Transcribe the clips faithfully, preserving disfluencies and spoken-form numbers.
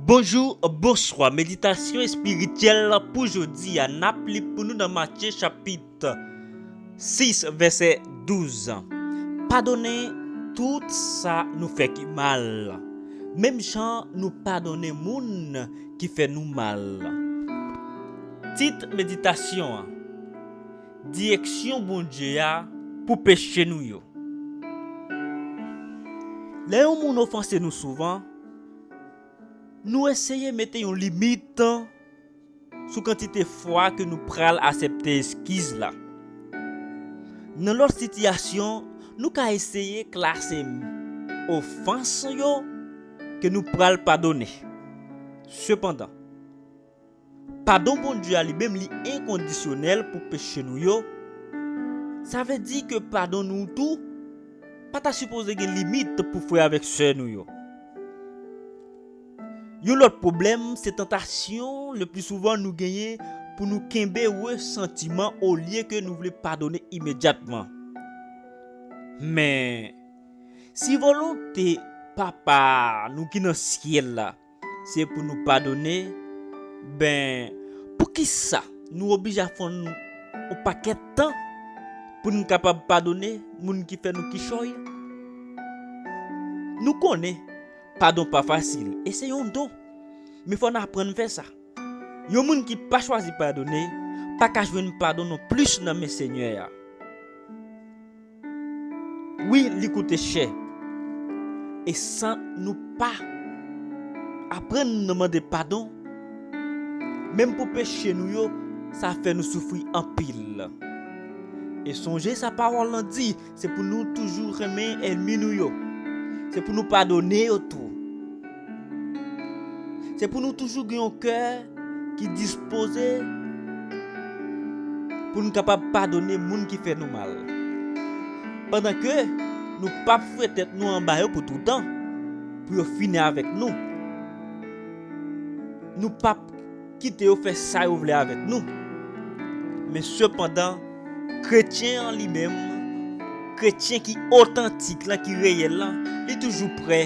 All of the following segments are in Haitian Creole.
Bonjou, bonswa. Meditasyon espirityèl pou jodi a, n ap li pou nou nan Matye chapit sis, vèsè douz. Padone tout sa nou fè ki mal, menm jan nou padone moun ki fè nou mal. Tit meditasyon an: Direksyon Bondye a pou peche nou yo. Lè yon moun ofanse nou souvan, nou eseye mete yon limit sou kantite fwa ke nou pral aksepte eskiz la. Nan lòt sitiyasyon, nou ka eseye klase ofans yo ke nou pral padone. Sepandan, padon Bondye a li menm li enkondisyonèl pou peche nou yo. Sa vle di ke padon nou tou pa ta sipoze gen limit pou frè avèk sè nou yo. Yon lòt pwoblèm, se tantasyon le pli souvan nou genyen pou nou kenbe resantiman olye ke nou vle padone imedyatman. Men, si volonte Papa nou ki nan syèl la se pou nou padone, ben, poukisa nou oblije ap fè yon pakèt tan pou n kapab padone moun ki fè nou kichòy? Nou konnen padon pa fasil e se yon don, men fò n aprann fè sa. Yon moun ki pa chwazi padone pa ka jwenn padon non plis nan men Senyè a. Wi, li koute chè. E san nou pa aprann nan mande padon, menm pou peche nou yo, sa fè nou soufri anpil. E sonje sa pawòl lan di, se pou nou toujou renmen ènmi nou yo. Se pou nou padone yo tou. Se pou nou toujou gen yon kè ki dispoze pou n kapab padone moun ki fè nou mal. Pandan ke nou p ap foure tèt nou anba yo pou toutan, pou yo fini avèk nou. Nou p ap kite yo fè sa yo vle avèk nou. Men sepandan, kretyen an li menm, kretyen ki otantik lan, ki reyèl lan, li toujou prè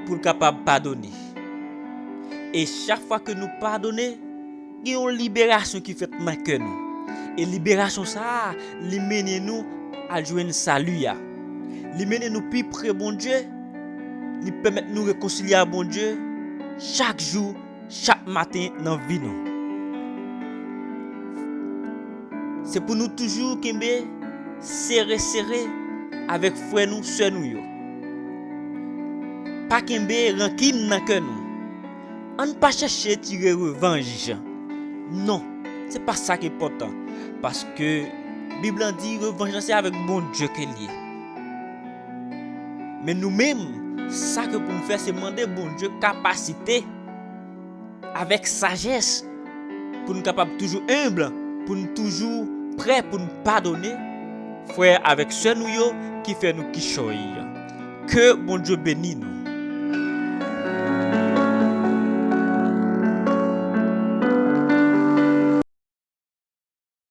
pou l kapab padone. E chak fwa ke nou padone, gen yon liberasyon ki fèt nan kè nou. E liberasyon sa a, li mennen nou al jwenn sali a. Li mennen nou pi pre Bondye. Li pèmèt nou rekonsilye a Bondye chak jou, chak maten nan vi nou. Se pou nou toujou kenbe sere sere avèk frè nou, sè nou yo. Pa kenbe rankin nan kè nou. Ann pa chèche tire revanj. Non, se pa sa ki enpòtan. Paske Bib lan di revanj lan se avèk Bondye ke l ye. Men nou menm, sa ke pou n fè, se mande Bondye kapasite avèk sajès pou n kapab toujou enb, pou n toujou prè pou n padone frè avèk sè nou yo ki fè nou kichòy. Ke Bondye beni nou.